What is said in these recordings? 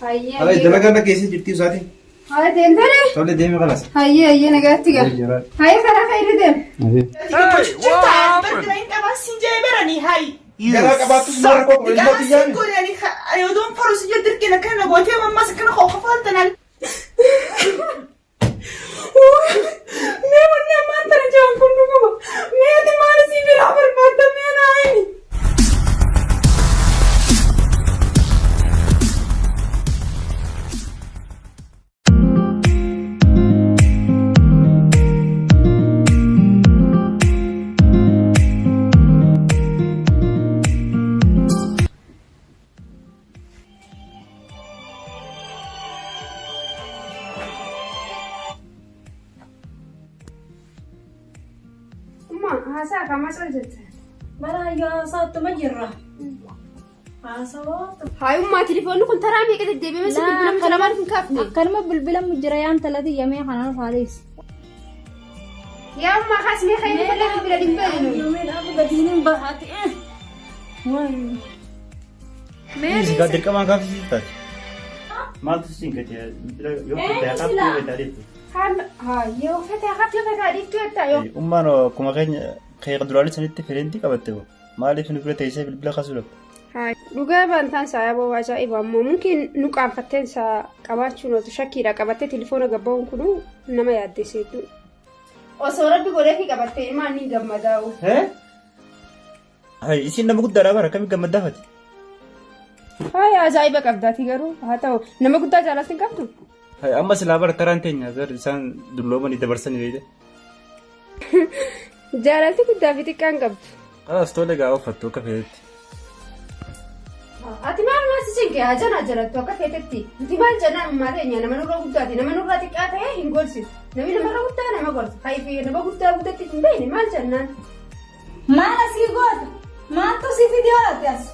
Hayyee. Hayi dalagaa na keessa jirti isaatiin. Hayi deemtane. Tole deemi kalas. Hayyee hayyee nagaatti gaa. Hayyee karaa ka'ee deem. Jirta bargara hin qaban siin jee baranii hayi. Garaa qabaattus maal rakkoo qabu ilmoo Garaa siin xiyyaami. godhani odoon faru si jee dirqina kana gootee mammas akkana qofa Mee wanni ammaan tana jiran kun dhuguma. Mee ati maal isii biraa barbaadda mee naa himi. Umma haasaa kam as hojjette? Bara hayyoo haasaatuma jirra. Haasawaa. Hayi ummaa telefoonni kun taraa meeqa deddeebi'ee si bilbilamu jira maaliif hin kaafne? Akkanuma bilbilamu jira yaan talati yamee kanaan faalis. Yaa ummaa kaas mee ka'ee bilbila bilbila hin beeknu. Yoomeen akka gatiin hin bahaati. Sigaa dirqamaan kaafisiis taate. Maaltu siin gate yoo fedhe haaftuu fedhe adeemtu. Haala hayyee uffata hafti uffata adiiftuu jettaa yoo. Ummaan akkuma keenya kee duraalee sanitti fedhentii qabatte hoo maaliif nu bira teessee bilbila kaasuu dhabde? Dhugaa baantaan isaa yaaboo ajaa'iba ammoo mumkin nu qaanfatteen isaa qabaachuun ooltu shakkiidha qabattee telefoona gabba'uun kunuu nama yaaddesse hedduu. Osoo rabbi godhee fi qabattee ilmaan ni gammadaa'u. Hayi isiin nama guddaadha bara akkamitti gammaddaafati? Hayi ajaa'iba qabdaati garuu haa ta'u nama guddaa jaalatti hin qabdu. Hayi amma silaa bara taraan teenya gar isaan dulloomanii dabarsanii beekte. Jaalalti guddaa fi xiqqaan qabdu. Kalaas tole gaa uffattu akka feetetti. Ati maal maal si cinqe haa janaa jalattu akka feetetti. Nuti maal jennaan ummaa teenya nama nurra guddaati nama nurra xiqqaa ta'e hin gorsitu. Namni namarra guddaa nama gorsa. Hayi fi nama guddaa guddatti hin beekne maal jennaan. Maal asii goota? Maaltu si fide ho'ate as?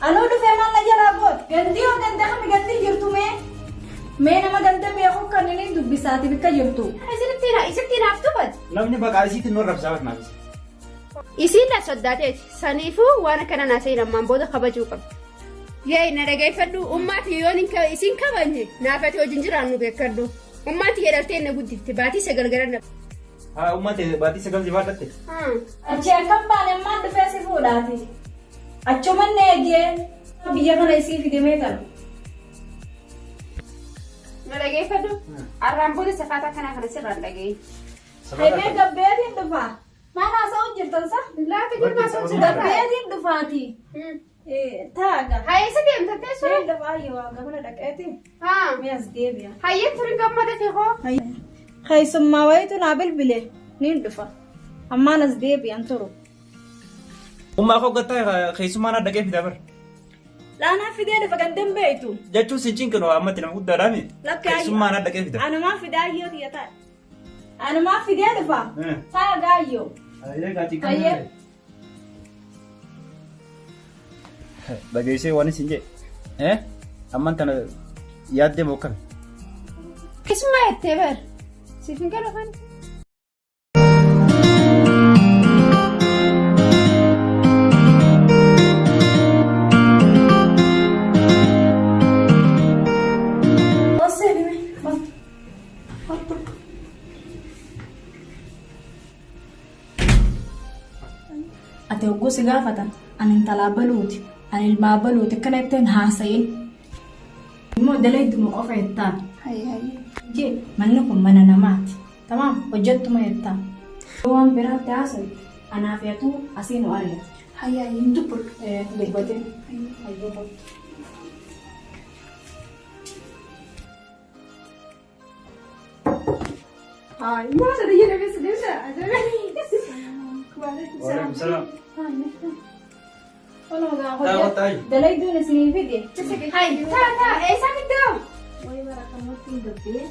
Anuu dhufee maal na jalaa goota? Gandii hoo ganda kami gandii jirtu mee? Mee nama ganda beeku kan inni dubbisaati bikka jirtu. Isinitti isitti naaf tufati. Namni baqaa isiitiin nu arrabsaa barnaafis. Isiin la soddaateeti. Saniifuu waan akkana naasee ammaan booda kabajuu qabdi. Yee na dhageeffadhu ummaati yoon isin kabajne naafate wajjin jiraannu beekadhu. Ummaati jedhaltee na guddifte baatii sagal gara na. Haa ummaa baatii sagal si baadhatte. Achi akkam baane ammaan dhufee si fuudhaati. Achuman na eegee biyya kana isii fide mee tana. Na dhageeffadhu. Arraan booda safaataa kanaa kana sirraan dhaga'i. Haymee gabbeetiin dhufaa. Maal haasa'u jirtan sa? Laata jirmaa sun si Gabbeetiin dhufaati. Taaga. Hayyee isa deemta teessoo. Mee dhufaa yoo gamana dhaqeeti. Haa. Mee as deebi'a. Hayyee turin gammada ta'e hoo. Keessummaa wayitu naa bilbile niin dhufa. Ammaan as deebi'an turu. Ummaa koo gattaa keessummaan adda fidaa bara. Laanaa fidee dhufa kan danbeeytu. Jechuun si cinqinu ammatti nama guddaadhaami. Lakka Keessummaan adda fida. Anumaa fidaa ayyoo tiyya ta'a. Anumaa fidee dhufa. Taaga ayyoo. Hayyee gaatii Hayyee. Dhageessee waan isin jedhe. Eh? Amman tana yaaddee moo akkami? Keessummaa jettee bar. Siif hin galu afaan. Ati hogguu si gaafatan ani intalaa baluuti ani ilmaa baluuti akkana ittiin haasa'in. Immoo dalayduma qofa jettaan. Hayyee hayyee. Jee manni kun mana namaati. Tamaam hojjettuma jettaan. Waan biraatti haasa'e anaaf yatuu asii nu ari'ata. Hayyee hayyee hin dubbadhu. Dubbateen. Hayyee kottu. Hayi maal sadii jedhamee sadii ajaa'iba. Waalaikum salaam. Dalayduun isinii fide. Hayi taa taa eessaa fiddoo? Wayi bara kanatti hin gabbee.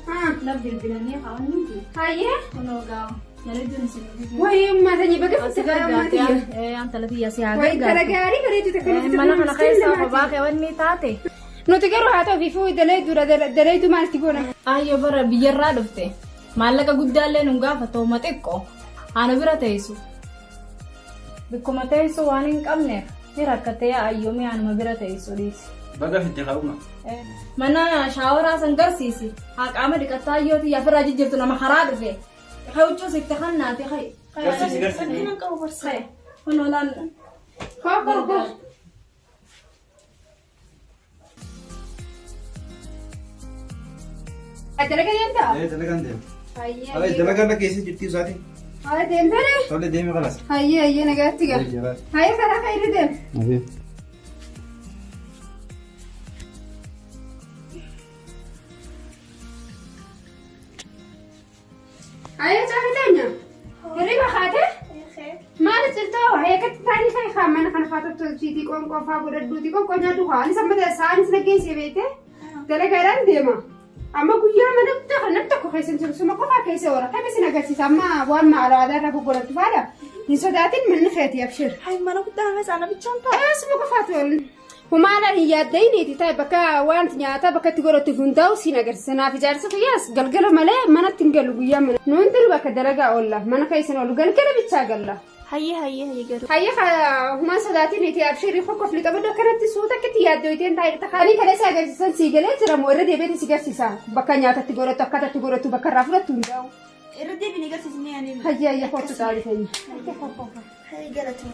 Na bilbilanii hawan miti. Hayyee. Kunoo gaa dalayduun isinii fide. Wayi ummaa tanya baga fitte bara ummaa tiyya. Antala tiyya si haa Wayi intala gargaartu. gaarii bareedu takka nuti Mana kana keessa kophaa kee wanni taate. Nuti garuu haa ta'u fiifuu dalaydudha dalaydu maalti goona? Ayyoo bara biyyarraa dhufte. Maallaqa guddaallee nun gaafatu ma xiqqoo. Ana bira teessu. Bikkuma teessu waan hin qabneef ni rakkatee yaa ayyoo mi'a anuma bira teessu dhiisi. Baga fitte kaa'uma. Mana shaaworaa san garsiisi. Haa qaama dhiqattaa yooti ofirraa jijjiirtu nama karaa dhufe. Kai huccuu sitti kannaati kai. Garsiisi garsiisi. Fakkiin qabu barsa. Kai kun olaan. Koo koo koo. Dalaga deemtaa? Ee dalagaan deema. Hayyee. Ay dalagaan akka keessa jirti isaatii. Haala deemtee? Tole deemi kalas. Hayyee hayyee nagaatti gaa. Hayyee karaa kan irra deem. Hayyee. Hayyee caafi teenya. Hirriba kaatee? Maali cirtoo hayyee akkatti taa'anii kan haa mana kana haa tottolchiitii qoonqoo faa godhadhuutii qoonqoo nyaadhu haa anis amma sa'aanis naggeessee beekte dalagaadhaan deema. Amma guyyaa mana guddaa kan namni tokko keessa hin jiru suma qofaa keessa oola kan isin agarsiisa amma waan maala aadaa irraa goggorattu faadha. Hin sodaatin manni keetii abshir. Hay mana guddaa keessa ana bichaan ta'a. Asuma qofaatu oolu. Humaala hin yaaddayiniiti ta'e bakka waan nyaata bakka itti godhatuuf hundaa'u siin agarsiisa. Naaf ijaarsa kiyyaas galgala malee manatti hin galu guyyaa mana. Nu hundinuu bakka dalagaa oolla mana keessa oolu galgala bichaa galla. Hayyee hayyee hayyee garuu. Hayya humaan sodaatiniiti abshirii kokkof lixa baddu akkanatti suuta akkitti yaaddoyteen taa'e taa'anii kana isa agarsiisan sii galee jira moo irra deebi'eeti si garsiisa bakka nyaatatti godhattu akkatatti godhattu bakka irraa fudhattu hundaa'u. Irra deebiin agarsiisnee ani. Hayya hayya kottu taa'anii keenya. Hayyee galatoon.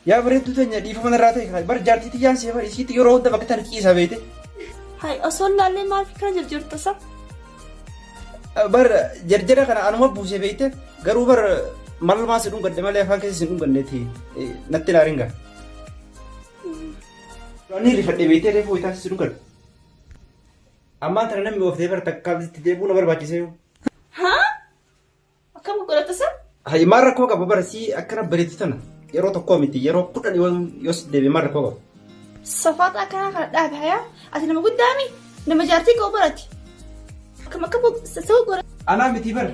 Yaa bareedduu teenya dhiifama narraa ta'e kana bar jaartii tiyyaan see bar isiitti yeroo hunda bakka tana ciisa beete. Hay osoo laallee maal kana jirjirta sa? Bar jarjara kana anuma buusee beekte garuu bar malumaa si dhungadhe malee afaan keessa si dhunganneeti natti ilaalin gaa. Ani rifadhe beektee reefu wayitaa si dhungadhe. Ammaan tana namni ooftee bar takkaa itti deebi'uu na barbaachisee yoo. Haa? Akkam godhatta sa? Hayi maal rakkoo qaba bara si akkana bareedu tana yeroo tokkoo miti yeroo kudhan yoo si deebi'e maal rakkoo qaba. Safaata akkanaa kana dhaabe hayaa ati nama guddaami nama jaartii qabu barati. Akkam akka saba godha. Anaa miti bar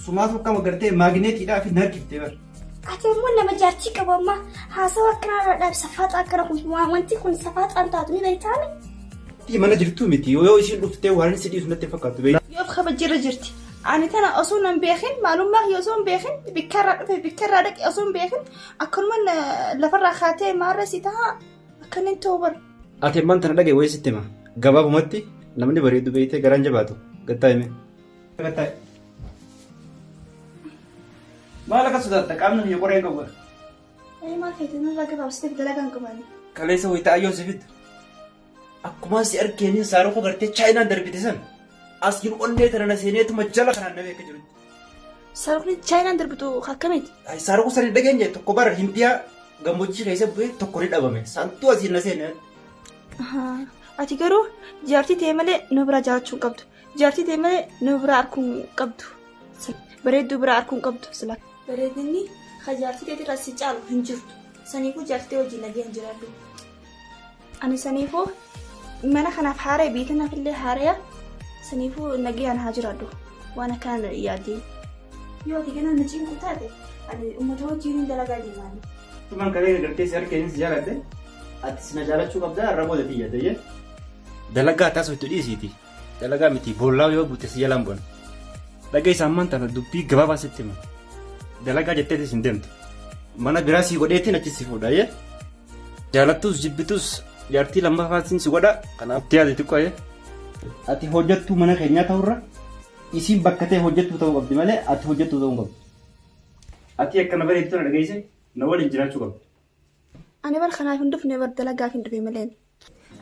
sumaatu akkama gartee maagneetiidhaa fi narkiftee bar. Ati immoo nama jaartii qabu amma haasawa akkanaa irraa dhaabe safaata akkana kun wanti kun safaaxaan taatu ni beektaani. Mana jirtuu miti yoo isiin dhuftee waan si dhiisu natti fakkaatu beektaa. Yoo of kabajjirra jirti. Ani tana osoo nan beekin maalummaa kiyya osoo hin beekin bikkarraa dhufe bikkarraa dhaqe osoo hin beekin akkanuma lafarraa kaatee maarra si ta'a akkanin ta'u bar. Ati ammaan tana dhagaye wayii sitti hima. Gabaabumatti namni bareedu beektee garaan jabaatu gattaa hime. Gattaa. Maal akka sodaatta qaamni kiyya qoree hin qabu. Ee maal feete nurraa gabaabsiteef dalagaa hin qabani. Kaleessa wayii ta'a yoo si fiddu. Akkumaan si argeenin saaroo koo gartee chaayinaan darbite san as jiru onnee tana na seeneetuma jala kanaan na beeka jirutti. Saarukni chaayinaan darbitu akkamiiti? Saaroo san hin dhageenye tokko bara hindiyaa gammoojjii keessa bu'ee tokko ni dhabame. Santuu asiin na seene. Ati garuu jaartii ta'e malee nu biraa jaalachuu hin qabdu. Jaartii ta'e malee nu biraa arguu hin qabdu. Bareedduu biraa arguu hin qabdu sila. Bareedinni ka jaartii ta'e si caalu hin jirtu. Saniifuu jaartii ta'e wajjin nagayaan jiraadhu. Ani saniifuu mana kanaaf haaree biyya kanaaf illee haareya saniifuu nagayaan haa jiraadhu waan akkana yaaddeen. Yoo ati ganaa na cinqu taate ani uummata wajjin hin dalagaa deemaani. Tumaan kalee gartee si harkeenis si jaaladhe ati si na jaalachuu qabdaa irra booda tiyya ta'ee. Dalagaa taasiftu dhiisiiti. Dalagaa miti boollaa yoo buute si jalaan bu'an. Dhageessa ammaan tana dubbii gabaabaa sitti hima. Dalagaa jetteetis hin deemtu. Mana biraa sii godheetiin achi si fuudha. Jaalattus jibbitus jaartii lammaffaatiin si godha kanaaf itti yaadi xiqqoo. Ati hojjettuu mana keenyaa ta'urra isiin bakka ta'e hojjettuu ta'uu qabdi malee ati hojjettuu ta'uu hin qabdu. Ati akka na bareeddu tana dhageesse na waliin jiraachuu qabdi. Ani bar kanaaf hin dhufne bar dalagaaf hin dhufe malee.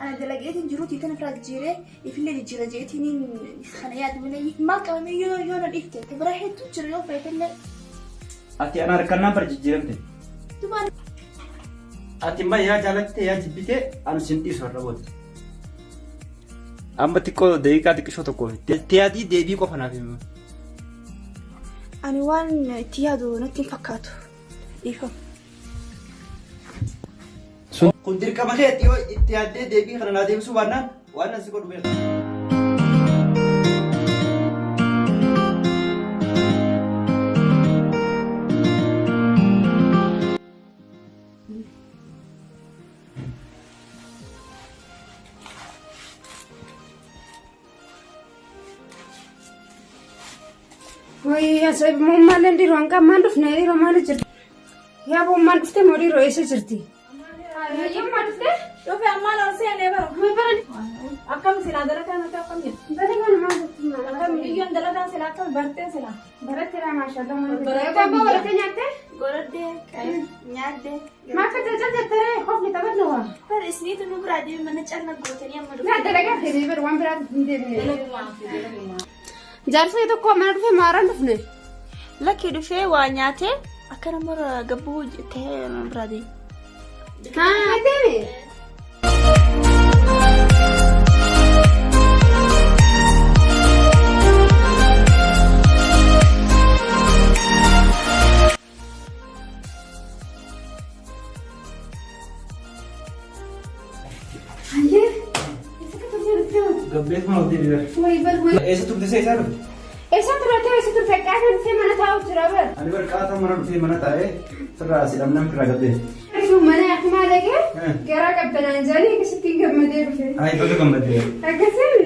Ana dalageetiin jiruutii tana firaa jijjiiree ifillee jijjiira jeetiin kana yaadu malee maal qabamee yoo yoo na dhiifte bira hedduu jira yoo feetellee. Ati ana harkannaan bar jijjiiramte. Ati immoo yaa jaalatte yaa jibbite ani sin dhiisu har'a booda. Amma xiqqoo daqiiqaa xiqqishoo tokkoof itti yaadii deebii qofa naaf himi. Ani waan itti yaadu natti hin fakkaatu. Dhiifama. Kun dirqama keetti yoo itti yaaddee deebii kana naa deebisuu baannaan waan nan si godhu beekta. Wayii asaa'iba muummaan dhiiroo hanga ammaan dhufne dhiiroo maal jirti? Yaa boommaan dhuftee moo dhiiroo eessa jirti? Ammaa dhuftee? Dhufe ammaan ol seenee bara. Akkam silaa dalagaa mata akkam jirti? Dalagaan maal jirti? Akkam biyyoon dalagaa silaa akkam bartee silaa? Baratteera maashaallah maal jirti? Babbaa barattee nyaattee? Goradhee nyaadhee. Maa akka jajjal jettaree hofni taphadhu waa. Bar isiniitu nu biraa deeme mana calla gootanii amma dhufe. Naa dalagaa deemee bar waan biraatti hin deemne. Jaarsa tokko mana dhufe maaraan dhufne. Lakki dhufee waa nyaatee akka nama gabbuu ta'ee nu biraa deeme. Haa deeme. Hayyee. Gabbees maal deebi'e? Wayi bar wayi. Eessa turte isa isaa dhufte? Eessa turte eessa turte qaata dhufee mana taa'u jira bar. Ani bar qaata mana dhufee mana taa'ee sirraa si dhabnaan firraa gabbee. Dhufu mana akkuma dhaqee garaa qabbanaan jedhanii akkasitti gammadee dhufe. Ayi baga gammadee. Akkasii.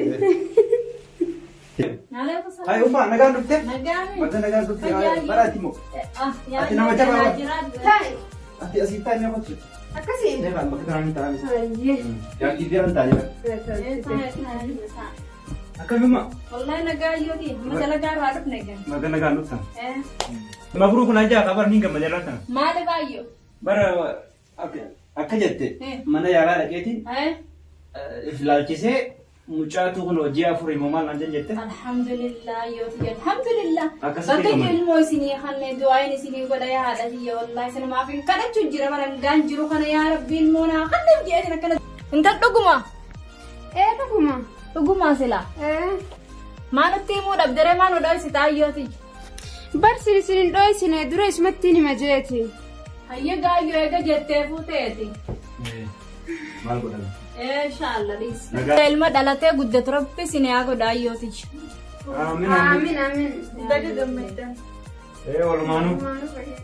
Ayi ummaa nagaan dhufte? Nagaan. Baga nagaan dhufte. Bara ati moo? Ati nama jabaa. Taa'e Ati asii taa'e mee qotu? akkasii. Deemaan bakka kanaan hin taa'amis. Hayyee. Jaartii fi taa'ee jira. Akkamimmaa? Wallahi nagaa yooti. Amma dalagaa irraa dhufne gan. Baga nagaan dhuftan. Mabruu kun ajaa kabar ni gammadee irraa tana. Maali baay'oo? Bara akka jette mana yaalaa dhaqeetiin if laalchisee mucaatu kun hojii afur himoo maal naan jette. Alhamdulillah yooti alhamdulillah. Akkasitti Bakka gammadu. ilmoo isinii kanneen du'aayin isinii godha yaa haadha tiyya wallahi sinumaaf hin kadhachuu jira bara hangaan jiru kana yaa rabbi ilmoo naa kanneen jedheetin akkana. Intal dhuguma. Ee dhuguma. Dhuguma silaa. Ee. Maanutti himuu dhabderee maan odhaa ayyooti. Bar sin isin hin dho'isine dura isumatti hima jeeti. Hayya gaayyoo eega jettee fuuteeti. Maal godhama? Inshaallah dhiis. Nagaa. Ilma dhalatee guddatu rabbi isin haa godha ayyooti. Amiin amiin. Amiin amiin. Baga gammaddan. Ee walumaanuu. Walumaanuu fayyada.